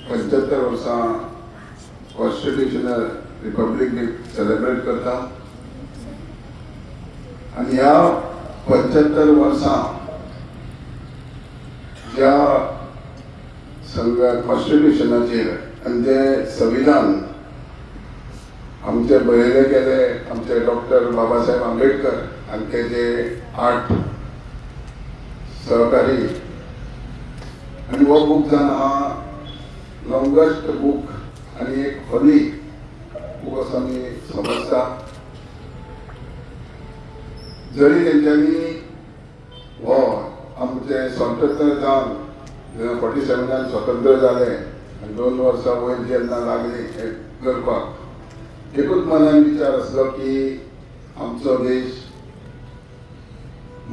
75 वर्सां constitutional republic day celebrate करता आनी ह्या 75 वर्सां ज्या संघ कॉन्स्टिट्युशनाचेर आनी जे संविधान आमचे बरयले गेले, आमचे डॉक्टर बाबासाहेब आंबेडकर आनी तेजे आठ सहकारी, आनी हो बूक जावन आहा लॉंगस्ट बूक आनी एक होली बूक असो आमी समजता. जरी तेंच्यांनी हो आमचे स्वतंत्र जावन जेन्ना 47नान स्वतंत्र जाले आनी 2 वर्सां वयर जेन्ना लागली हें करपाक, एकूच मनान विचार आसलो की आमचो देश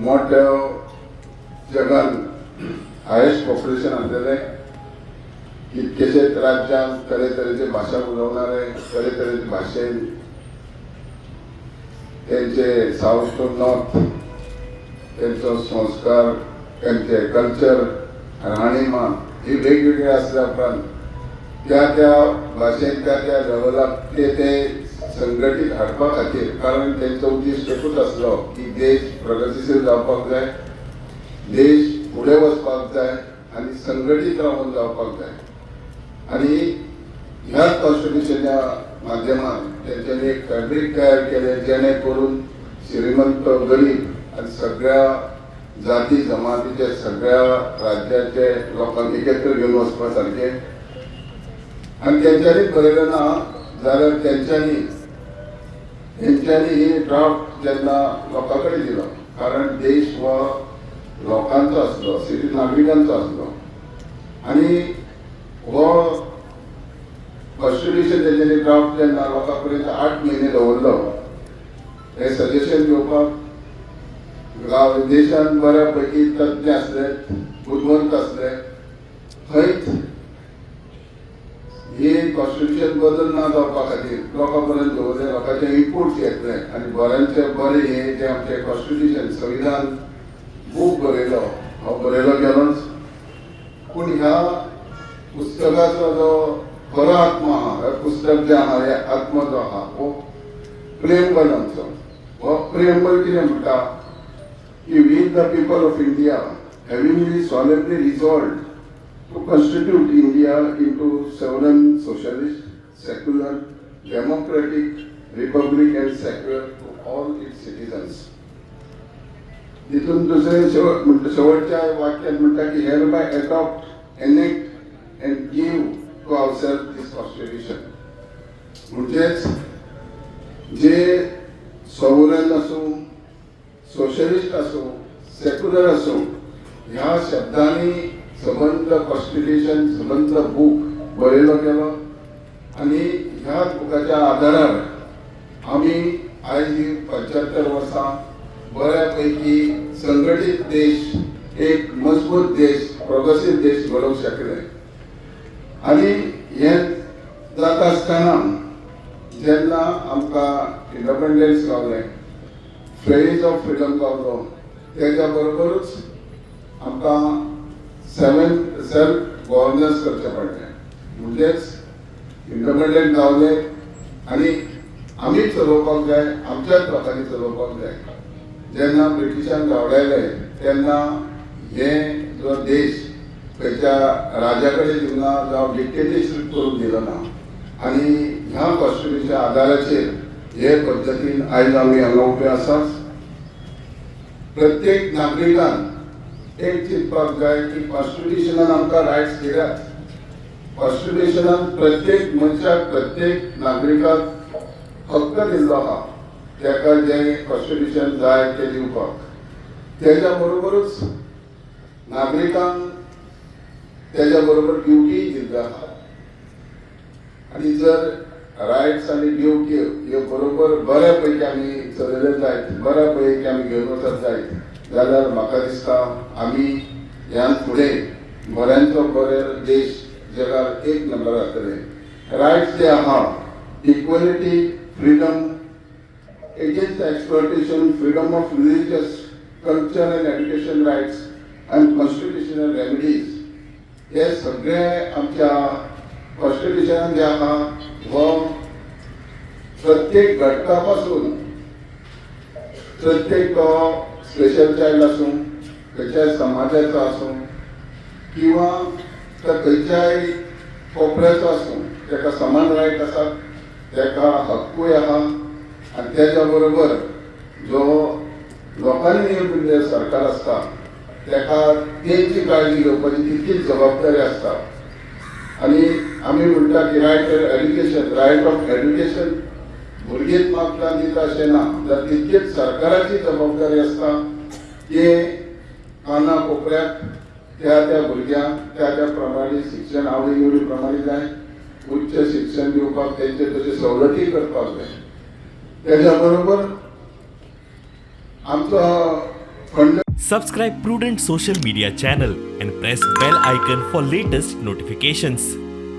मोठ्या जगान हायेस्ट पॉप्युलेशन आसलेलें, कितकेशेच राज्यांत तरेतरेचे भाशा उलोवणारे, तरेतरेचे भाशेन तेंचे सावथ टू नॉर्थ तेंचो संस्कार, तेंचे कल्चर, राहणीमान ही वेगवेगळी आसल्या उपरांत त्या त्या भाशेन त्या त्या लेवलाक ते ते संघटीत हाडपा खातीर, कारण तेंचो उद्देश एकूच आसलो की देश प्रगतीशील जावपाक जाय, देश फुडें वचपाक जाय आनी संघटीत रावन जावपाक जाय. आनी ह्याच कॉन्स्टिट्युशनच्या माध्यमात तेंच्यांनी एक फॅब्रीक तयार केलें, जेणे करून श्रीमंत, गरीब आनी सगळ्या जाती जमातीचे, सगळ्या राज्याचे लोकांक एकत्र घेवन वचपा सारके. आनी तेंच्यांनीच बरयलें ना जाल्यार तेंच्यांनी तेंच्यांनी ही ड्राफ्ट जेन्ना लोकां कडेन दिलो, कारण देश हो लोकांचो आसलो, सिटी नागरिकांचो आसलो आनी हो कॉन्स्टिट्युशन तेंच्यांनी ड्राफ्ट जेन्ना लोकां पर्यंत 8 म्हयने दवरलो हे सजेशन घेवपाक, गांव देशांत बऱ्या पैकी तज्ञ आसले, बुदवंत आसले, थंयच हे कॉन्स्टिट्युशन बदल ना जावपा खातीर लोकां पर्यंत दवरले, लोकांचे इनपुट्स घेतले आनी बऱ्यांचे बरे हे जे आमचे कॉन्स्टिट्युशन संविधान बूक बरयलो, हो बरयलो गेलोच. पूण ह्या पुस्तकाचो जो खरो आत्मा आहा, हे पुस्तक जें आहा, हे आत्मा जो आहा हो प्रिएम्बल आमचो. हो प्रिएम्बल कितें म्हणटा की "We the people of India, having solemnly resolved to constitute India into sovereign, socialist, secular, democratic republic and sacred to all its citizens." तितून दुसरें शेवट म्हणटा, शेवटच्या वाक्यात म्हणटा की "hereby adopt, enact and give to ourself this Constitution." म्हणजेच जे sovereign आसूं, सोशलिस्ट आसूं, सेक्युलर आसूं, ह्या शब्दांनी सबंद कॉन्स्टिट्युशन, सबंद बूक बरयलो गेलो आनी ह्या बुकाच्या आधारार आमी आयज ही 75 वर्सां बऱ्या पैकी संघटीत देश, एक मजबूत देश, प्रोग्रेसीव देश घडोवंक शकले. आनी हें जाता आसतना जेन्ना आमकां इंडिपेंडन्स गावलें, फ्रेज ऑफ फ्रिडम गावलो, तेच्या बरोबरूच आमकां सेवन सेल्फ गव्हर्नन्स करचें पडलें. म्हणजेच इंडिपेंडंट गावले आनी आमीच चलोवपाक जाय, आमच्याच लोकांनी चलोवपाक जाय. जेन्ना ब्रिटिशांक धांवडायले तेन्ना हे जो देश खंयच्या राजा कडेन दिवना जावं डिक्टेटरशीप करूंक दिलो ना आनी ह्या कॉन्स्टिट्युशनच्या आदाराचेर हे पद्दतीन आयज आमी हांगा उबे आसात. प्रत्येक नागरिकान एक चिंतपाक जाय की कॉन्स्टिट्युशनान आमकां रायट्स दिल्यात. कॉन्स्टिट्युशनान प्रत्येक मनशाक, प्रत्येक नागरिकाक हक्क दिल्लो आहा ताका जें कॉन्स्टिट्युशन जाय तें दिवपाक. तेच्या बरोबरूच नागरिकांक तेच्या बरोबर ड्युटीय दिल्ली आहा आनी जर रायट्स आनी ड्युटी ह्यो बरोबर बऱ्या पैकी आमी चलयले जायत, बऱ्या पैकी आमी घेवन वचत जायत जाल्यार म्हाका दिसता आमी ह्यान फुडें बऱ्यांचो बरे देश जगार एक नंबर जातले. रायट्स जे आहा, equality, freedom against exploitation, freedom of religious, culture and education rights and constitutional remedies, हे सगळे आमच्या कॉन्स्टिट्युशनान जे आहा हो प्रत्येक घटका पासून, प्रत्येक तो स्पेशल चायल्ड आसूं, खंयच्याय समाजाचो आसूं किंवा तर खंयच्याय कोपऱ्याचो आसूं, ताका समान रायट आसा, ताका हक्कूय आहा. आनी तेच्या बरोबर जो लोकांनी नेमिल्लें सरकार आसता, ताका तेंची काळजी घेवपाची तितलीच जबाबदारी आसता. आनी आमी म्हणटा की right education, right of education भुरगींच मागता दिता अशें ना, तर तितलीच सरकाराची जबाबदारी आसता की काना कोपऱ्याक त्या त्या भुरग्यांक त्या त्या प्रमाणे शिक्षण, आवडी निवडी प्रमाणे जाय, उच्च शिक्षण दिवपाक तेंचे तशे सवलती करपाक जाय. तेच्या बरोबर आमचो fund Subscribe Prudent Social Media channel and press bell icon for latest notifications.